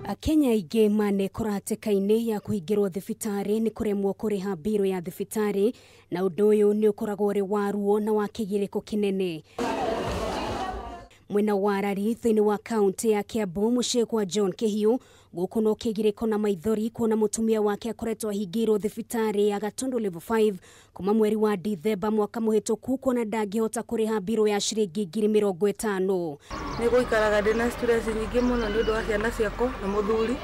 Akenya aingĩ manekora hatĩka-inĩ ya kũhingĩrwo thibitarĩ nĩ kũremwo kũrĩha mbirũ ya thibitarĩ, na ũndũ ũyũ nĩ ũkoragwo ũrĩ wa ruo na wa kĩgirĩko kĩnene. Mwena wa Rari thĩinĩ wa kaunti ya Kiambu mũciĩ kwa John Kĩhiũ, gũkũ no kĩgirĩko na maithori kuona mũtumia wake akoretwo ahingĩirwo thibitarĩ ya Gatundu Level 5 kuma mweri wa Dithemba mwaka mũhĩtũku, kuona ndangĩhota kũrĩha mbirũ ya ciringi 50,000. Nĩ gũikaraga ndĩna stress nyingĩ mũno nĩ ũndũ wa ciana ciakwa na mũthuri,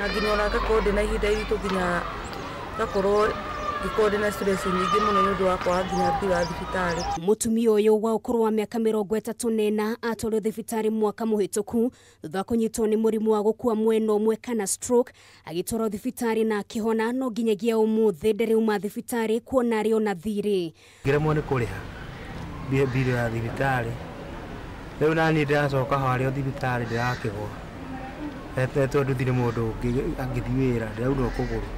na nginya ona ngakorwo ndĩna ihinda iritũ, nginya ngakorwo ngĩkorwo ndĩna stress nyingĩ mũno nĩ ũndũ wa kwaga nginya mbirũ ya thibitarĩ. Mũtumia ũyũ wa ũkũrũ wa mĩaka 34 atwarirwo thibitarĩ mwaka mũhĩtũku thutha wa kũnyitwo nĩ mũrimũ wa gũkua mwena ũmwe kana stroke, agĩtwarwo thibitarĩ na akĩhona, no nginyagia ũmũthĩ ndarĩ uma thibitarĩ kuona arĩ ona thirĩ. Ngĩremwo nĩ kũrĩha mbirũ ya thibitarĩ, rĩu naniĩ ndĩracoka harĩa thibitarĩ ndĩrakĩgwa tondũ ndirĩ mũndũ ũngĩ angĩthiĩ wĩra, ndĩraunwo kũgũrũ,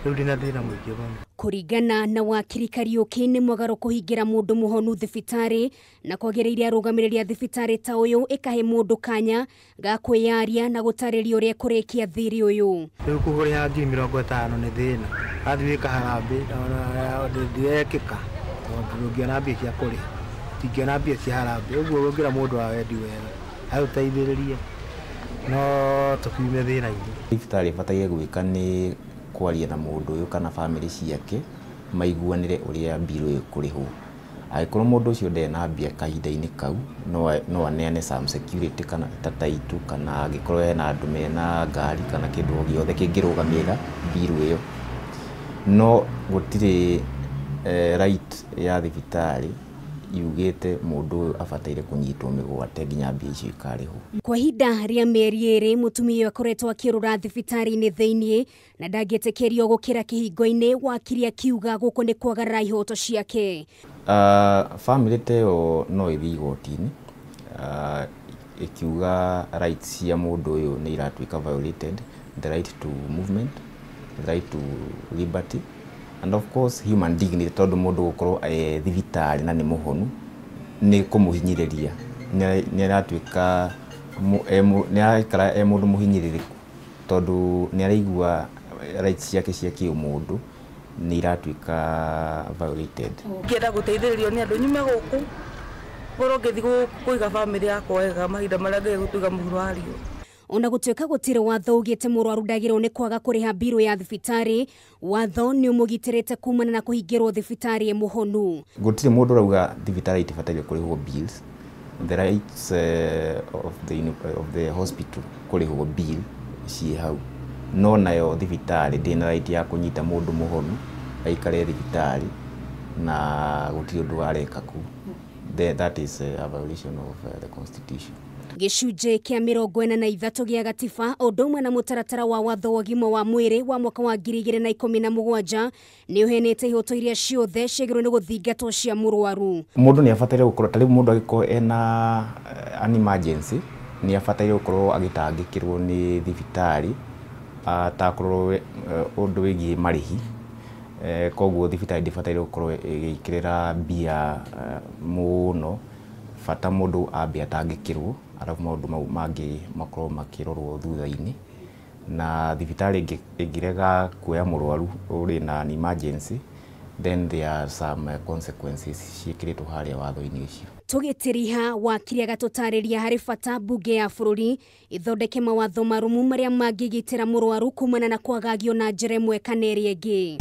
rĩu ndĩna thĩna mũingĩ mũno. Kũringana na wakiri Kariũki, nĩ mwagaro kũhingĩra mũndũ mũhonu thibitarĩ na kwagĩrĩire arũgamĩrĩri a thibitarĩ ta ũyũ ĩkahe mũndũ kanya ga kwĩyaria na gũtarĩria ũrĩa kũrĩkia thirĩ ũyũ. Rĩu kũrĩha 50,000 nĩ thĩna, athiĩ gwĩka harambĩ ndĩrekĩka tondũ ndũngĩona mbia cia kũrĩha, ndingĩona mbia cia harambĩ, ũguo ũngĩra mũndũ wa wendi wega agũteithĩrĩrie no tũkiume thĩna-inĩ. Thibitarĩ ĩbataire gwĩka nĩ kwaria na mũndũ ũyũ kana bamĩrĩ ciake maiguanĩre ũrĩa mbirũ ĩkũrĩhwo. Angĩkorwo mũndũ ũcio ndarĩ na mbia kahinda-inĩ kau, no aneane some security kana ta title, kana angĩkorwo hena andũ mena ngari kana kĩndũ o gĩothe kĩngĩrũgamĩrĩra mbirũ ĩyo. No gũtirĩ right ya thibitarĩ yugĩte mũndũ ũyũ abataire kũnyitwo mĩgwate nginya mbia icio ikarĩhwo. Kwa ihinda rĩa mĩeri 2 mũtumia ũyũ akoretwo akĩũrũra thibitarĩ-inĩ thĩiniĩ na ndangĩtĩkĩrio gũkĩra kĩhingo-inĩ, wakiri akiuga gũkũ nĩ kwagarara ihoto ciake. Bamĩrĩ ta ĩyo no ĩthiĩ igoti-inĩ ĩkiuga rights cia mũndũ ũyũ nĩ iratuĩka violated, the right to movement, the right to liberty, and of course human dignity, tondũ mũndũ gũkorwo thibitarĩ na nĩ mũhonu nĩ kũmũhinyĩrĩria, nĩ aratuĩka nĩ araikara e mũndũ mũhinyĩrĩrĩku tondũ nĩ araigua rights ciake cia kĩũmũndũ nĩ iratuĩka violated. Ngĩenda gũteithĩrĩrio nĩ andũ nyume gũkũ ngorwo ngĩthiĩ kũiga bamĩrĩ yakwa wega mahinda marĩa ngĩthiĩ gũtuĩka mũhuro wa riũa. Ona gũtuĩka gũtirĩ watho ugĩte mũrwaru ndagĩrĩirwo nĩ kwaga kũrĩha mbirũ ya thibitarĩ, watho nĩ ũmũgitĩrĩte kumana na kũhingĩrwo thibitarĩ mũhonu. Gũtirĩ mũndũ ũrauga thibitarĩ itibataire kũrĩhwo bills, the rights of the hospital kũrĩhwo bill ciĩ hau, no nayo thibitarĩ ndĩna right ya kũnyita mũndũ mũhonu aikare thibitarĩ na gũtirĩ ũndũ areka kũu. That is a violation of the constitution. Gĩcunjĩ kĩa 43 gĩa gatiba ũndũ ũmwe na mũtaratara wa watho wa ũgima wa mwĩrĩ wa mwaka wa 2017 nĩ ũheanĩte ihoto iria ciothe ciagĩrĩirwo nĩ gũthingatwo cia mũrwaru. Mũndũ nĩ abataire gũkorwo, ta rĩu mũndũ angĩkorwo ena an emergency nĩ abataire gũkorwo agĩtangĩkĩrwo nĩ thibitarĩ, atakorwo ũndũ wĩgiĩ marĩhi. Koguo thibitarĩ ndĩbataire gũkorwo ĩgĩkĩrĩra mbia mũno, bata mũndũ ambe atangĩkĩrwo, arabu maũndũ mau mangĩ makorwo makĩrorwo thutha-inĩ. Na thibitarĩ ĩngĩrega kuoya mũrwaru ũrĩ na an emergency, then there are some consequences ciĩkĩrĩtwo harĩa watho-inĩ ũcio. Tũgĩtĩriha, wakiri agatũtarĩria harĩ bata mbunge ya bũrũri ĩthondeke mawatho marũmu marĩa mangĩgitĩra mũrwaru kumana na kwagagio na njĩra ĩmwe kana ĩrĩa ĩngĩ.